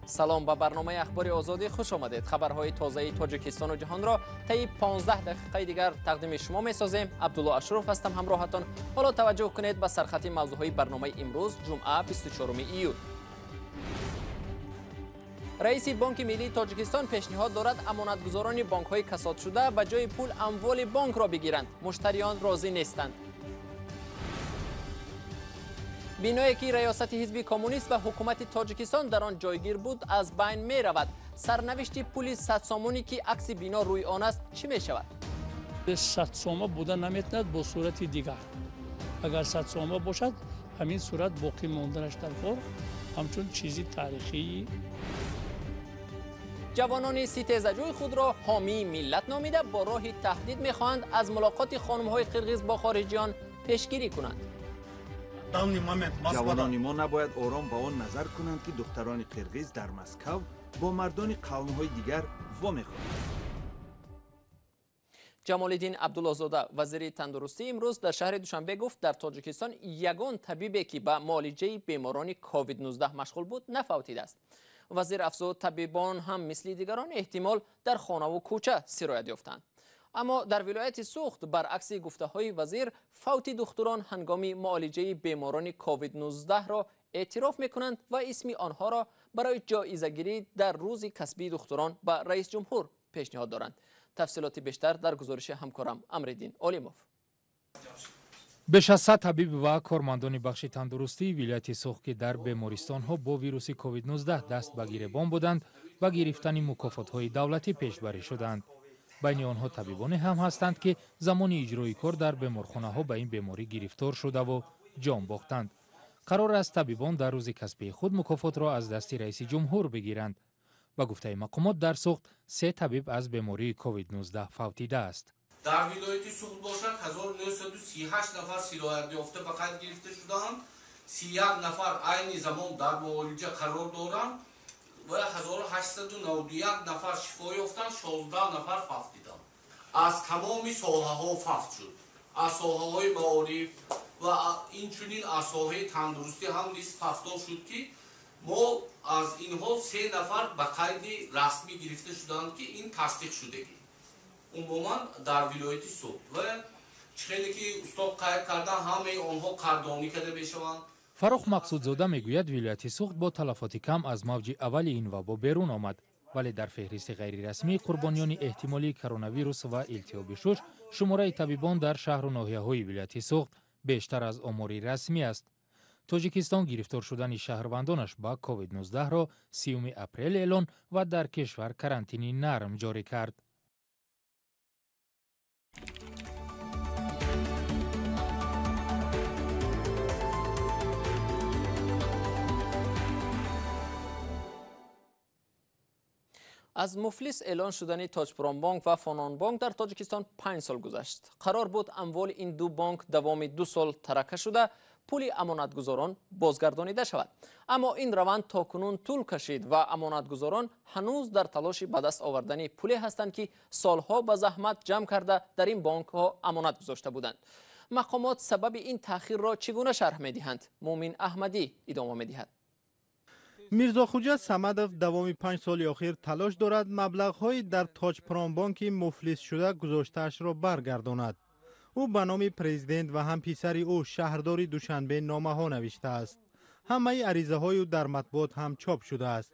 Салом, ба барномаи Ахбори Озодӣ хуш омадед. Хабарҳои тозаи Тоҷикистону ҷаҳонро таи 15 дақиқаи дигар тақдими шумо месозем. Абдулло Ашуров ҳастам ҳамроҳатон. Ҳоло таваҷҷӯҳ кунед ба сархати мавзӯъҳои барномаи имрӯз, ҷумъа 24 июл. Раиси Бонки Миллии Тоҷикистон пешниҳод дорад амонатгузорони бонкҳои касодшуда ба ҷои пул амволи бонкро бигиранд. Муштариён розӣ нестанд. Биное ки раёсати ҳизби коммунист ва ҳукумати Тоҷикистон дар он ҷойгир буд, аз байн меравад. Сарнавишти пули 100 сомонӣ, ки акси бино рӯи он аст, чӣ мешавад? 100 сома буда наметавонад бо сурати дигар. Агар 100 сома бошад, ҳамин сурат боқӣ монданаш дар кор, ҳамчун чизи таърихии. Ҷавонони ситезаҷӯй худро ҳомии миллат номида, бо роҳи таҳдид мехоҳанд аз мулоқоти хонумҳои қирғиз бо хориҷиён пешгирӣ кунанд. Ҷавонони мо набояд ором ба он назар кунанд, ки духтарони қирғиз дар Москав бо мардони қавмҳои дигар вомехӯранд. Ҷамолиддин Абдуллозода, вазири тандурустӣ, имрӯз дар шаҳри Душанбе гуфт, дар Тоҷикистон ягон табибе, ки ба муолиҷаи беморони COVID-19 машғул буд, нафавтидааст. Вазир афзуд, табибон ҳам мисли дигарон эҳтимол дар хонаву кӯча сироят ёфтанд. Аммо дар вилояти Суғд, баръакси гуфтаҳои вазир, фавти духтурон ҳангоми муолиҷаи беморони COVID-19-ро эътироф мекунанд ва исми онҳоро барои ҷоизагирӣ дар рӯзи касбии духтурон ба раисҷумҳур пешниҳод доранд. Тафсилоти бештар дар гузориши ҳамкорам Амриддин Олимов. Беш аз 100 табиб ва кормандони бахши тандурустии вилояти Суғд, ки дар бемористонҳо бо вируси COVID-19 даст ба гиребон буданд, ба гирифтани мукофотҳои давлатӣ пешбарӣ шуданд. Байни онҳо табибоне ҳам ҳастанд, ки замони иҷрои кор дар беморхонаҳо ба ин беморӣ гирифтор шудаву ҷон бохтанд. Қарор аст, табибон дар рӯзи касбии худ мукофотро аз дасти раиси ҷумҳур бигиранд. Ба гуфтаи мақомот, дар Суғд се табиб аз бемории COVID-19 фавтидааст. Дар вилояти Суғд бошад, 1938 нафар сироятёфта ба қайд гирифта шудаанд, 31 нафар айни замон дар муолиҷа қарор доранд ва 1891 нафар шифо ёфтанд, 16 нафар фавтиданд. Аз тамоми соҳаҳо фавт шуд, аз соҳаҳои маориф ва инчунин аз соҳаи тандурустӣ ҳам низ фавтҳо шуд, ки мо аз инҳо се нафар ба қайди расмӣ гирифта шуданд, ки ин тасдиқ шудагӣ умуман дар вилояти Суғд. Ва чӣ хеле ки устод қайд кардан, ҳамаи онҳо қадрдонӣ карда мешаванд. Фаррух Мақсудзода мегӯяд, вилояти Суғд бо талафоти кам аз мавҷи аввали ин вабо берун омад, вале дар феҳристи ғайрирасмии қурбониёни эҳтимолии коронавирус ва илтиҳоби шуш шумораи табибон дар шаҳру ноҳияҳои вилояти Суғд бештар аз омори расмӣ аст. Тоҷикистон гирифтор шудани шаҳрвандонаш ба COVID-19-ро 30 апрел эълон ва дар кишвар карантини нарм ҷорӣ кард. Аз муфлис эълон шудани Тоҷпромбонк ва Фононбонк дар Тоҷикистон 5 сол гузашт. Қарор буд, амволи ин ду бонк давоми 2 сол тарака шуда, пули амонатгузорон бозгардонида шавад. Аммо ин раванд то кунун тӯл кашид ва амонатгузорон ҳанӯз дар талоши ба даст овардани пуле ҳастанд, ки солҳо ба заҳмат ҷамъ карда, дар ин бонкҳо амонат гузошта буданд. Мақомот сабаби ин таъхирро чӣ гуна шарҳ медиҳанд? Муъмин Аҳмадӣ идома медиҳад. Мирзохуҷа Самадов давоми 5 соли охир талош дорад, маблағҳои дар Тоҷпромбонки муфлисшуда гузоштаашро баргардонад. Ӯ ба номи президент ва ҳам писари ӯ, шаҳрдори Душанбе, номаҳо навиштааст. Ҳамаи аризаҳои ӯ дар матбуот ҳам чоп шудааст.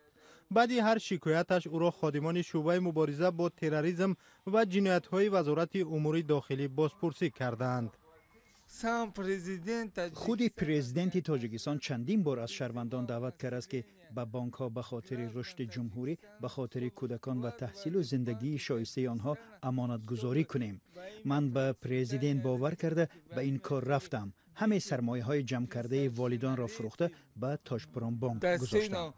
Баъди ҳар шикояташ ӯро ходимони шӯъбаи мубориза бо терроризм ва ҷиноятҳои Вазорати умури дохилӣ бозпурсӣ кардаанд. Худи президенти Тоҷикистон чандин бор аз шаҳрвандон даъват кардааст, ки ба бонкҳо ба хотири рушди ҷумҳурӣ, ба хотири кӯдакон ва таҳсилу зиндагии шоистаи онҳо амонатгузорӣ кунем. Ман ба президент бовар карда, ба ин кор рафтам. Ҳамаи сармояҳои ҷамъкардаи волидонро фурӯхта, ба Тоҷпромбонк гузоштам.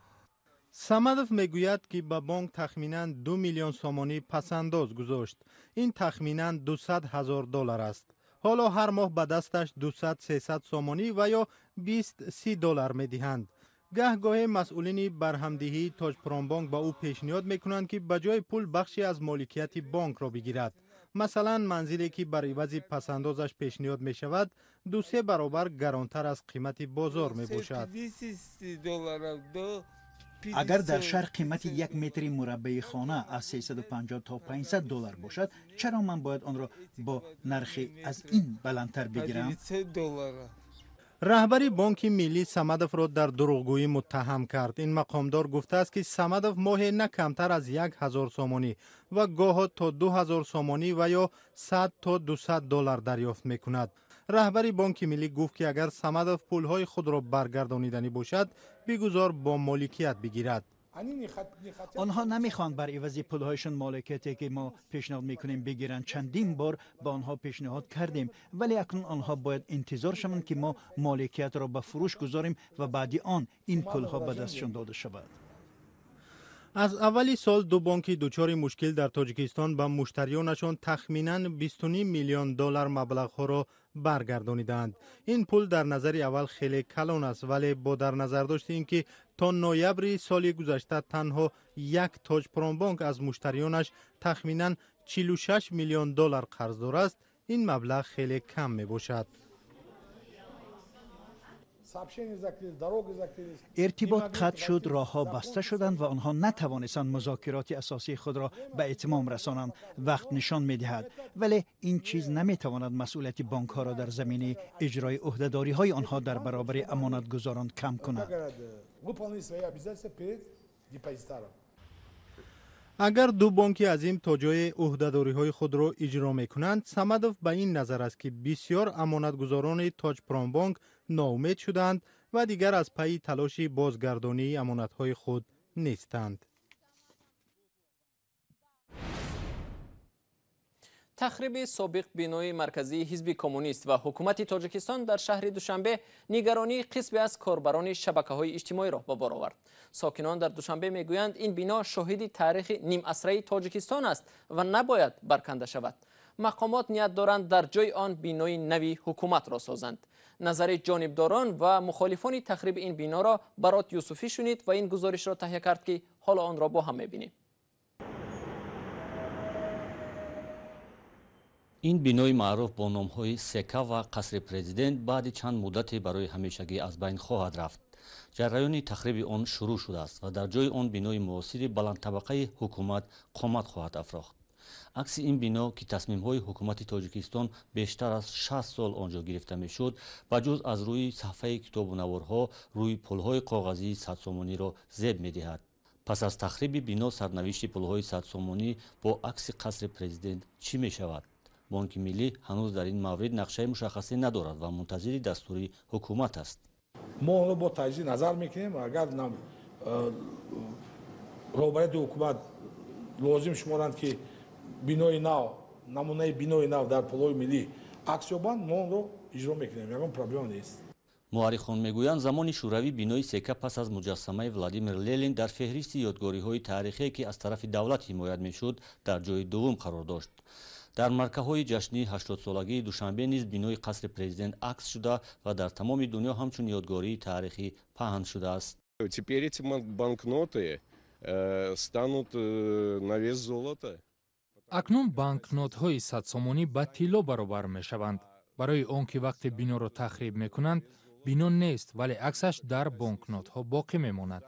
Самадов мегӯяд, ки ба бонк тахминан 2 миллион сомонӣ пасандоз гузошт. Ин тахминан 200 000 доллар аст. Ҳоло ҳар моҳ ба дасташ 200-300 сомонӣ ва ё 20-30 доллар медиҳанд. Гаҳ-гоҳе масъулини барҳамдиҳии Тоҷпромбонк ба ӯ пешниҳод мекунанд, ки ба ҷои пул бахше аз моликияти бонкро бигирад. Масалан, манзиле, ки бар ивази пасандозаш пешниҳод мешавад, ду-се баробар гаронтар аз қимати бозор мебошад. Агар дар шаҳр қимати як метри мураббаи хона аз 350 то 500 доллар бошад, чаро ман бояд онро бо нархи аз ин баландтар бигирам? Раҳбари Бонки Миллӣ Самадовро дар дурӯғгӯӣ муттаҳам кард. Ин мақомдор гуфтааст, ки Самадов моҳе на камтар аз 1000 сомонӣ ва гоҳо то 2000 сомонӣ ва ё 100 то 200 доллар дарёфт мекунад. Раҳбари Бонки Миллӣ гуфт, ки агар Самадов пулҳои худро баргардониданӣ бошад, бигузор бо моликият бигирад. Онҳо намехоҳанд бар ивази пулҳояшон моликияте, ки мо пешниҳод мекунем, бигиранд. Чандин бор ба онҳо пешниҳод кардем, вале акнун онҳо бояд интизор шаванд, ки мо моликиятро ба фурӯш гузорем ва баъди он ин пулҳо ба дастшон дода шавад. Аз аввали сол ду бонки дучори мушкил дар Тоҷикистон ба муштариёнашон тахминан 2,5 миллион доллар маблағҳоро баргардонидаанд. Ин пул дар назари аввал хеле калон аст, вале бо дар назардошти ин ки то ноябри соли гузашта танҳо як Тоҷпромбонк аз муштариёнаш тахминан 46 миллион доллар қарздор аст, ин маблағ хеле кам мебошад. Иртибот қатъ шуд, роҳҳо баста шуданд ва онҳо натавонистанд музокироти асосии худро ба итмом расонанд. Вақт нишон медиҳад, вале ин чиз наметавонад масъулияти бонкҳоро дар заминаи иҷрои ӯҳдадориҳои онҳо дар баробари амонатгузорон кам кунад. Агар ду бонки азим то ҷое ӯҳдадориҳои худро иҷро мекунанд, Самадов ба ин назар аст, ки бисёр амонатгузорони Тоҷпромбонк ноумед шуданд ва дигар аз пайи талоши бозгардонии амонатҳои худ нестанд. Тахриби собиқ бинои марказии ҳизби коммунист ва ҳукумати Тоҷикистон дар шаҳри Душанбе нигаронии қисме аз корбарони шабакаҳои иҷтимоиро ба бор овард. Сокинон дар Душанбе мегӯянд, ин бино шоҳиди таърихи нимасраи Тоҷикистон аст ва набояд барканда шавад. Мақомот ният доранд дар ҷои он бинои нави ҳукуматро созанд. Назари ҷонибдорон ва мухолифони тахриби ин биноро Барот Юсуфӣ шунид ва ин гузоришро таҳия кард, ки ҳоло онро бо ҳам мебинем. Ин бинои маъруф бо номҳои Сека ва қасри президент баъди чанд муддате барои ҳамешагӣ аз байн хоҳад рафт. Ҷараёни тахриби он шурӯъ шудааст ва дар ҷои он бинои муосири баландтабақаи ҳукумат қомат хоҳад афрохт. Акси ин бино, ки тасмимҳои ҳукумати Тоҷикистон бештар аз 60 сол он ҷо гирифта мешуд, ба ҷуз аз рӯи саҳфаи китобу наворҳо рӯи пулҳои коғазии садсомониро зеб медиҳад. Пас аз тахриби бино сарнавишти пулҳои садсомонӣ бо акси қасри президент чӣ мешавад? Бонки Миллӣ ҳанӯз дар ин маврид нақшаи мушаххасе надорад ва мунтазири дастури ҳукумат аст. Мо онро бо таҷдид назар мекунем. Агар роҳбарияти ҳукумат лозим шуморанд, ки бинои нав, намунаи бинои нав дар пулҳои миллӣ акс ёбанд, мо онро иҷро мекунем, ягон проблема нест. Муаррихон мегӯянд, замони шӯравӣ бинои Сека пас аз муҷассамаи Владимир Ленин дар феҳристи ёдгориҳои таърихие, ки аз тарафи давлат ҳимоят мешуд, дар ҷои дуввум қарор дошт. Дар маркаҳои ҷашнии 80-солагии Душанбе низ бинои қасри президент акс шуда ва дар тамоми дунё ҳамчун ёдгории таърихӣ паҳн шудааст. Теперь эти банкноты станут на вес золота. Акнун банкнотҳои садсомонӣ ба тилло баробар мешаванд. Барои он ки вақте биноро тахриб мекунанд, бино нест, вале аксаш дар бонкнотҳо боқӣ мемонад.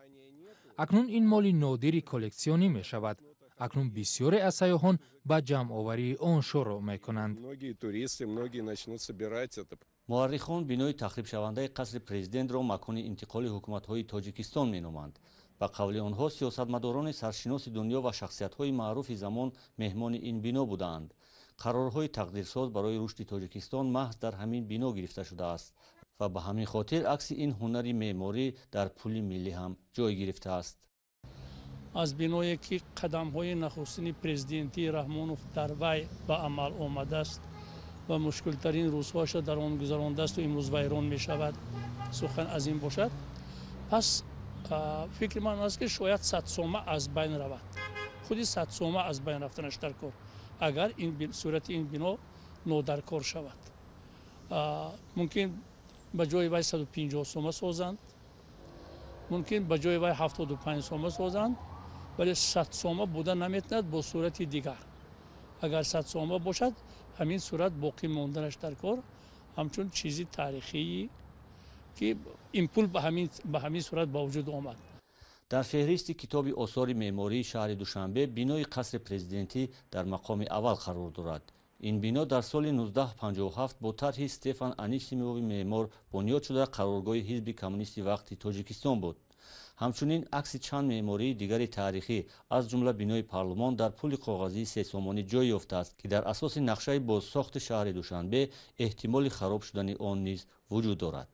Акнун ин моли нодири коллексионӣ мешавад. Акнун бисёре аз сайёҳон ба ҷамъоварии он шурӯъ мекунанд. Муаррихон бинои тахрибшавандаи қасри президентро макони интиқоли ҳукуматҳои Тоҷикистон меноманд. Ба қавли онҳо, сиёсатмадорони саршиноси дунё ва шахсиятҳои маъруфи замон меҳмони ин бино будаанд. Қарорҳои тақдирсоз барои рушди Тоҷикистон маҳз дар ҳамин бино гирифта шудааст ва ба ҳамин хотир акси ин ҳунари меъморӣ дар пули миллӣ ҳам ҷой гирифтааст. Аз биное, ки қадамҳои нахустини президентии Раҳмонов дар вай ба амал омадааст ва мушкилтарин рӯзҳояшро дар он гузарондааст, имрӯз вайрон мешавад, сухан аз ин бошад, пас фикри ман аст, ки шояд садсома аз байн равад. Худи садсома аз байн рафтанаш дар кор, агар сурати ин бино нодаркор шавад. Мумкин ба ҷои вай 150 сома созанд, мумкин ба ҷои вай 75 сома созанд, вале садсома буда наметавонад бо сурати дигар. Агар садсома бошад, ҳамин сурат боқӣ монданаш дар кор, ҳамчун чизи таърихие, ки ин пул ба ҳамин сурат ба вуҷуд омад. Дар феҳристи китоби осори меъмории шаҳри Душанбе бинои қасри президентӣ дар мақоми аввал қарор дорад. Ин бино дар соли 1957 бо тарҳи Стефан Анисимови меъмор бунёд шуда, қароргоҳи ҳизби коммунисти вақти Тоҷикистон буд. Ҳамчунин акси чанд меъмории дигари таърихӣ, аз ҷумла бинои парлумон, дар пули коғазии сесомонӣ ҷой ёфтааст, ки дар асоси нақшаи бозсохти шаҳри Душанбе эҳтимоли хароб шудани он низ вуҷуд дорад.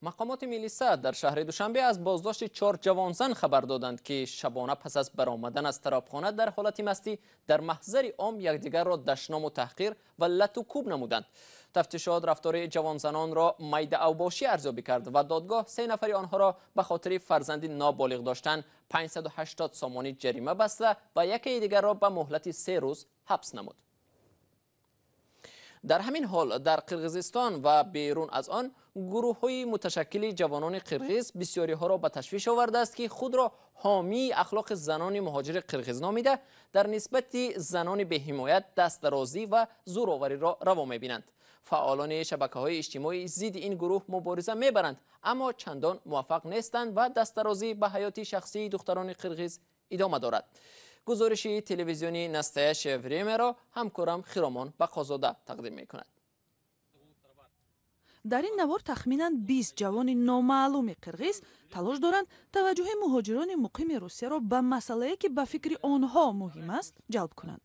Мақомоти милиса дар шаҳри Душанбе аз боздошти 4 ҷавонзан хабар доданд, ки шабона пас аз баромадан аз тарабхона дар ҳолати мастӣ дар маҳзари ом якдигарро дашному таҳқир ва лату кӯб намуданд. Тафтишот рафтори ҷавонзанонро майдаавбошӣ арзёбӣ кард ва додгоҳ 3 нафари онҳоро ба хотири фарзанди ноболиғ доштан 580 сомонӣ ҷарима баста ва якеи дигарро ба муҳлати 3 рӯз ҳабс намуд. Дар ҳамин ҳол дар Қирғизистон ва берун аз он гурӯҳҳои муташаккили ҷавонони қирғиз бисёриҳоро ба ташвиш овардааст, ки худро ҳомии ахлоқи занони муҳоҷири қирғиз номида, дар нисбати занони беҳимоят дастдарозӣ ва зӯровариро раво мебинанд. Фаъолони шабакаҳои иҷтимоӣ зидди ин гурӯҳ мубориза мебаранд, аммо чандон муваффақ нестанд ва дастдарозӣ ба ҳаёти шахсии духтарони қирғиз идома дорад. Гузориши телевизиони Настоящее времяро ҳамкорам Хиромон Бақозода тақдим мекунад. Дар ин навор тахминан 20 ҷавони номаълуми қирғиз талош доранд таваҷҷӯҳи муҳоҷирони муқими Русияро ба масъалае, ки ба фикри онҳо муҳим аст, ҷалб кунанд.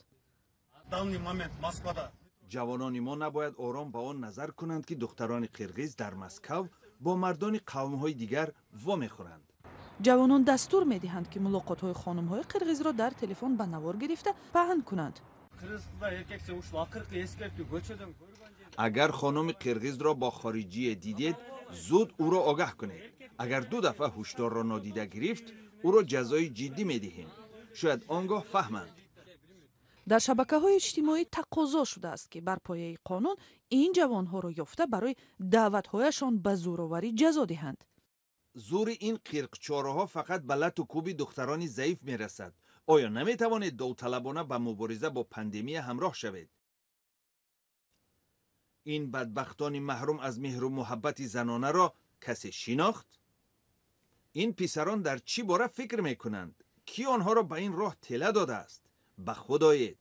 Ҷавонони мо набояд ором ба он назар кунанд, ки духтарони қирғиз дар Москав бо мардони қавмҳои дигар вомехӯранд. Ҷавонон дастур медиҳанд, ки мулоқотҳои хонумҳои қирғизро дар телефон ба навор гирифта паҳн кунанд. Агар хонуми қирғизро бо хориҷие дидед, зуд ӯро огаҳ кунед. Агар 2 дафъа ҳушдорро нодида гирифт, ӯро ҷазои ҷиддӣ медиҳем. Шояд он гоҳ фаҳманд. Дар шабакаҳои иҷтимоӣ тақозо шудааст, ки бар пояи қонун ин ҷавонҳоро ёфта барои даъватҳояшон ба зӯроварӣ ҷазо диҳанд. Зури ин қирқчораҳо фақат ба лату кӯби духтарони заиф мерасад. Оё наметавонед довталабона ба мубориза бо пандемия ҳамроҳ шавед? Ин бадбахтони маҳрум аз меҳру муҳаббати занонаро касе шинохт? Ин писарон дар чӣ бора фикр мекунанд? Кӣ онҳоро ба ин роҳ тела додааст? Ба худоед,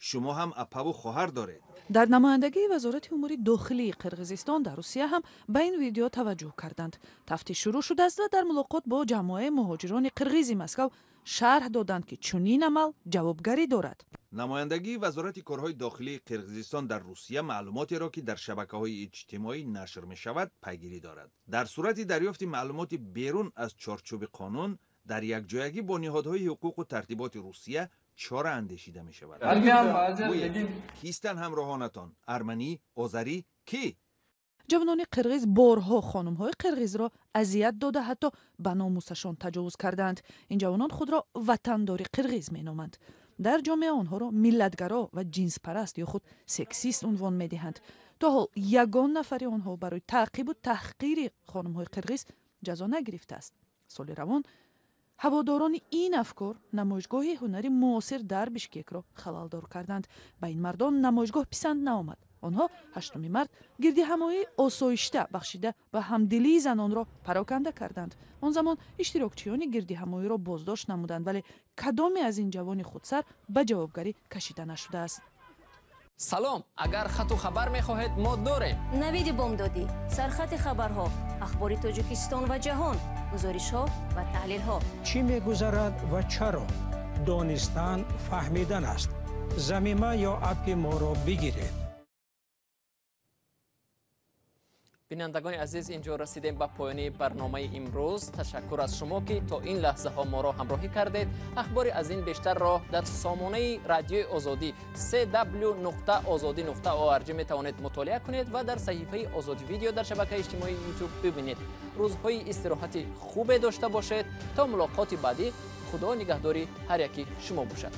шумо ҳам апаву хоҳар доред. Дар намояндагии Вазорати умури дохилии Қирғизистон дар Русия ҳам ба ин видео таваҷҷӯҳ карданд. Тафтиш шурӯъ шудааст ва дар мулоқот бо ҷамоаи муҳоҷирони қирғизи Москав шарҳ доданд, ки чунин амал ҷавобгарӣ дорад. Намояндагии Вазорати корҳои дохилии Қирғизистон дар Русия маълумотеро, ки дар шабакаҳои иҷтимоӣ нашр мешавад, пайгирӣ дорад. Дар сурати дарёфти маълумоти берун аз чорчӯби қонун, дар якҷоягӣ бо ниҳодҳои ҳуқуқу тартиботи Русия чора андешида мешавад. Кистанд ҳамроҳонатон? Арманӣ, озарӣ, кӣ? Ҷавонони қирғиз борҳо хонумҳои қирғизро азият дода, ҳатто ба номусашон таҷовуз кардаанд. Ин ҷавонон худро ватандори қирғиз меноманд. Дар ҷомеа онҳоро миллатгаро ва ҷинспараст ё худ сексист унвон медиҳанд. То ҳол ягон нафари онҳо барои таъқибу таҳқири хонумҳои қирғиз ҷазо нагирифтааст. Соли равон ҳаводорони ин афкор намоишгоҳи ҳунари муосир дар Бишкекро халалдор карданд. Ба ин мардон намоишгоҳ писанд наомад. Онҳо 8 март гирдиҳамоии осоишта бахшида ба ҳамдилии занонро пароканда карданд. Он замон иштирокчиёни гирдиҳамоиро боздошт намуданд, вале кадоме аз ин ҷавони худсар ба ҷавобгарӣ кашида нашудааст. Салом, агар хату хабар мехоҳед, мо дорем. Навиди бомдодӣ, сархати хабарҳо, ахбори Тоҷикистон ва ҷаҳон, гузоришҳо ва таҳлилҳо. Чӣ мегузарад ва чаро? Донистан фаҳмидан аст. Замима ё аппи моро бигиред. Бинандагони азиз, инҷо расидем ба поёни барномаи имрӯз. Ташаккур аз шумо, ки то ин лаҳзаҳо моро ҳамроҳӣ кардед. Ахбори аз ин бештарро дар сомонаи радиои Озодӣ cw.ozodi.org метавонед мутолиа кунед ва дар саҳифаи Озодӣ видео дар шабакаи иҷтимоии YouTube бибинед. Рӯзҳои истироҳати хубе дошта бошед. То мулоқоти баъдӣ, Худо нигаҳдори ҳар яки шумо бошад.